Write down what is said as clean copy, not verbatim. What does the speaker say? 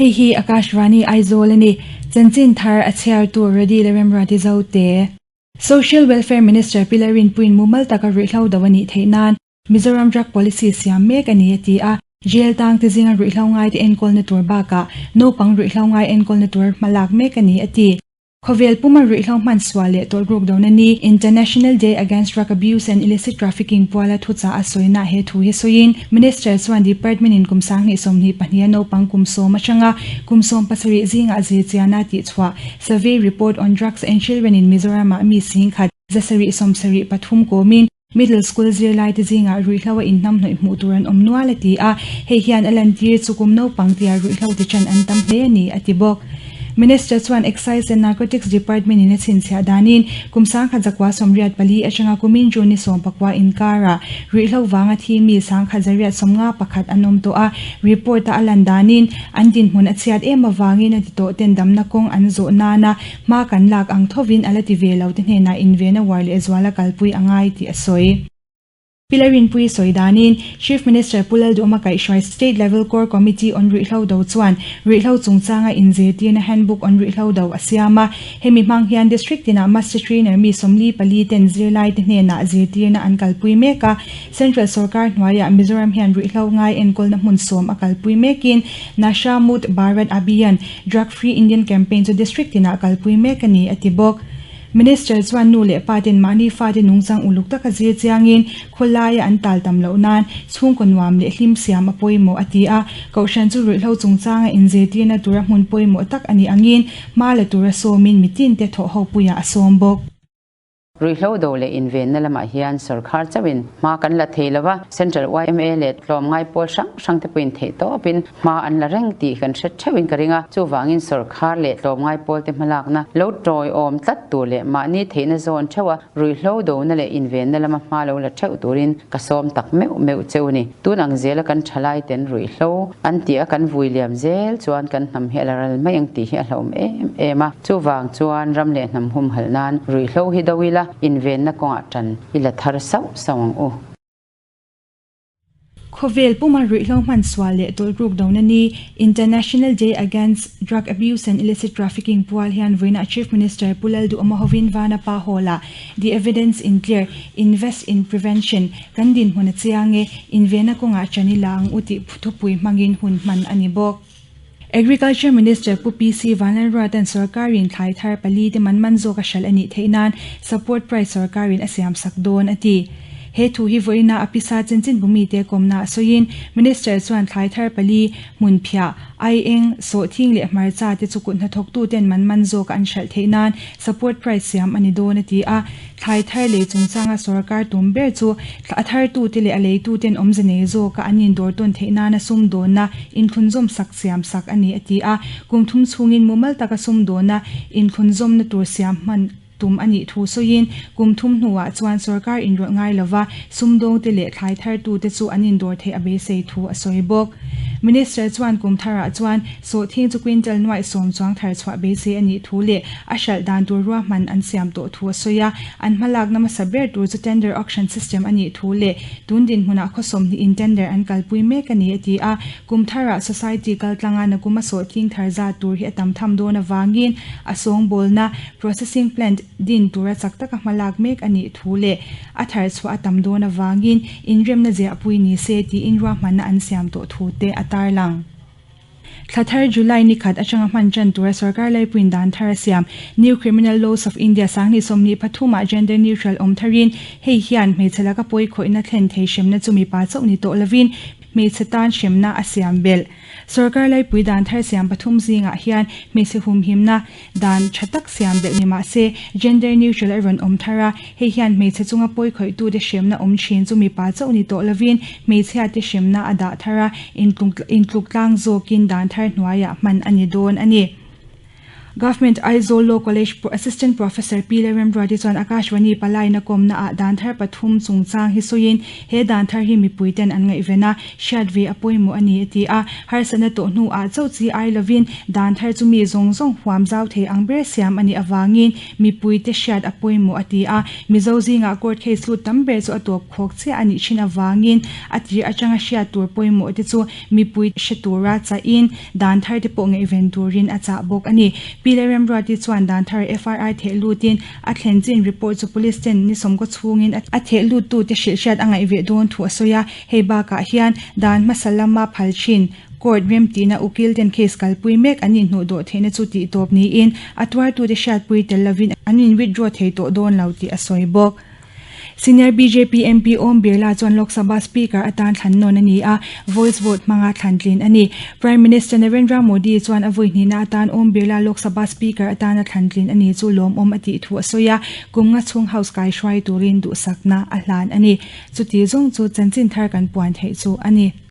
Hei hi Akashvani Aizawl a ni. Chanchin thar a chhiartu Rody Leremruati Zote. Social Welfare Minister Pi Lalrinpuiin mumal taka ruihhlo do a nih theih nan Mizoram Drug Policy siam mek a ni a ti a. Jail tangte zinga ruihhlo ngaite enkawlna tur bakah naupang ruihhlo ngai enkawlna tur hmalak mek a ni a ti. Khawvel puma ruihhlo hman sual leh tawlhruk dona ni International Day Against Drug Abuse and Illicit Trafficking puala thuchah a sawina he thu hi sawiin Minister chuan Department in kum 2022 a naupang kum sawm atanga kum 17 zingah zirchiana tihchhuah Survey Report on Drugs and Children in Mizoram ah mi singkhat 773 kawmin Middle School zirlaite zingah ruihhlo a inhnamhnawih hmuh tur an awm nual a ti a, hei hian a lantir chu kum naupang tia ruihhlo ti ṭan an tam hle a ni, a ti bawk. Minister chuan Excise and Narcotics Department in a chhinchhiah danin kum 1984 atanga kumin June ni 14 inkarah ruihhlo vanga thi mi 1151 an awm tawh a, report a a lan danin an dinhmun a chhiat em avangin a ti tawh ten damna kawng an zawh nana hma kan lak ang thovin a la ti ve lo te hnenah inven a uar lehzual a kalpui a ngai tih a sawi. Pi Lalrinpuii sawi danin, Chief Minister Pu Lalduhma kaihhruai State Level Core Committee on Ruihhlo Do chuan ruihhlo chungchanga inzirtirna Handbook on Ruihhlo Do a siam a. Hemi hmang hian District tinah Master Trainer mi 44 ten zirlaite hnenah zirtirna an kalpui mek a. Central sorkar hnuaiah Mizoram hian ruihhlo ngai enkawlna hmun sawm a kalpui mekin Nasha Mukt Bharat Abhiyan, Drug Free Indian Campaign chu District tinah kalpui mek a ni, a ti bawk. Minister chuan nu leh pa ten mahni fate nungchang uluk taka zir chiangin khawlaia an tal tam loh nan chhungkaw nuam leh hlim siam a pawimawh a ti a. Kohhran chu ruihhlo chungchanga inzirtirna tura hmun pawimawh tak a nih angin hma la tura sawmin mitinte thawhhopuiah a sawm bawk. Ruihhlo do leh invenna lamah hian sawrkhar chauhin hma kan la thei lova, Central yma leh tlawmngai pawl hrang hrang te pawhin theih tawpin hma an la reng tih kan hre theuhin ka ring a, chuvangin sawrkhar leh tlawmngai pawlte hmalakna lo tawiawm tlat tur leh mahni theihna zawn theuha ruihhlo dona leh invenna lama hma lo la theuh turin ka sawm tak meuh meuh cheu ni. Tun ang zela kan thalai ten ruihhlo an tih a kan vui liam zel chuan kan hnam hi a la ral mai ang tih hi a hlauhawm em em a, chuvang chuan ram leh hnam humhalh nan ruihhlo hi do ila invenna kawngah tan i la thar sauh sauh ang u. Khawvel puma ruihhlo hman sual leh tawlhruk dona ni International Day Against Drug Abuse and Illicit Trafficking pual hian vawiinah Chief Minister Pu Lalduhawma hovin Vanapa Hall-ah The Evidence in Clear, Invest in Prevention, Kan dinhmun a chiang e, invenna kawngah ṭan i la ang u tih thupui hmangin hun hman a ni bawk. Agriculture Minister Pu PC Vanlalruata'n sorkarin thlai thar pali te man man zawk a hralh a nih theih nan support price sorkarin a siam sak dawn a ti. He thu hi vawiina a pisa chanchinbu mite kawmna a sawiin Minister chuan thlai thar pali, hmunphiah, aieng, sawhthing leh hmarcha te chu kut hnathawktuten man man zawk a an hralh theih nan support price siam a ni dawn a ti a. Thlai thar lei chungchanga sorkar tum ber chu a thartute leh a leituten awmze nei zawka an indawr tawn theih nana sumdawnna inthlunzawm sak siam sak a ni a ti a. Kum thum chhungin mumal taka sumdawnna inthlunzawmna tur siam hman tum a nih thu sawiin kum thum hnuah chuan sorkar inrawlh ngai lova sumdawngte leh thlai thartute chu an indawr theih a beisei thu a sawi bawk. Minister chuan kum tharah chuan sawhthing chu quintal nuaih sawm chuang thar chhuah beisei a nih thu leh a hralh dan tur ruahman an siam tawh thu a sawi a, an hmalakna hmasa ber tur chu tender auction system a nih thu leh tun dinhmunah khaw sawmhnihin tender an kalpui mek a ni a ti a. Kum tharah society kaltlanga nakuma sawhthing thar zat tur hi a tam tham dawn avangin a sawngbawlna processing plant din tura chak taka hmalak mek a nih thu leh a thar chhuah a tam dawn avangin inremna ziahpui ni se tiin ruahmanna an siam tawh thu te a tarlang. Thla thar July ni khat atanga hman tan tura sorkar laipuiin dan thar a siam New Criminal Laws of India 2023 ah gender neutral awm tharin hei hian hmeichhe laka pawi khawihna thlen thei hremna chu mipa chauh ni tawh lovin hmeichhe tan hremna a siam belh. Sorkar laipui dan thar siam pathum zingah hian hmeichhe humhimna dan tha tak siam belh ni mah se gender neutral a rawn awm thar a, hei hian hmeichhe chunga pawi khawihtute hremna awm thin chu mipa chauh ni tawh lovin hmeichhiate hremna a dah thar a, intluk tlang zawkin dan thar hnuaiah hman a ni dawn a ni. Government Aizawl Law College Assistant Professor Pi Lalremruati chuan Akashvani palaina kawmna ah dan thar pathum chungchang hi sawiin he dan thar hi mipui ten an ngaihven a, hriat ve a pawimawh a ni a ti a. Harsatna tawh hnu ah chauh chi ai lovin dan thar chu mi zawng zawng huam zau thei ang ber siam a nih avangin mipui te hriat a pawimawh a ti a. Mizo zingah court case lut tam ber chu a tawp khawk chiah a nih thin avangin a tir atanga hriat tur pawimawh te chu mipui hre tura chahin dan thar te pawh ngaihven turin a chah bawk a ni. Pi Lalremruati chuan dan thar FIR theh lutin a thlen chin report chu police ten ni sawmkaw chhungin a theh luttute hrilhhriat a ngaihveh dawn thu a sawi a, hei bakah hian dan hmasa lama phal thin court remtihna ukil ten case kalpui mek an inhnuhdawh theihna chu tihtawp niin a tuartute hriatpui tel lovin an in withdraw thei tawh dawn lo tih a sawi bawk. Senior bjp MP Om Birla chuan Lok Sabha Speaker atan thlan nawn a ni a, voice vote hmanga thlan tlin a ni. Prime Minister Narendra Modi chuan a vawi hnihna atan Om Birla Lok Sabha Speaker atana thlan tlin a ni chu lawmawm a tih thu a sawi a, kum nga chhung House kai hruai turin duhsakna a hlan a ni. Chuti zawng chu chanchin thar kan puan theih chu a ni.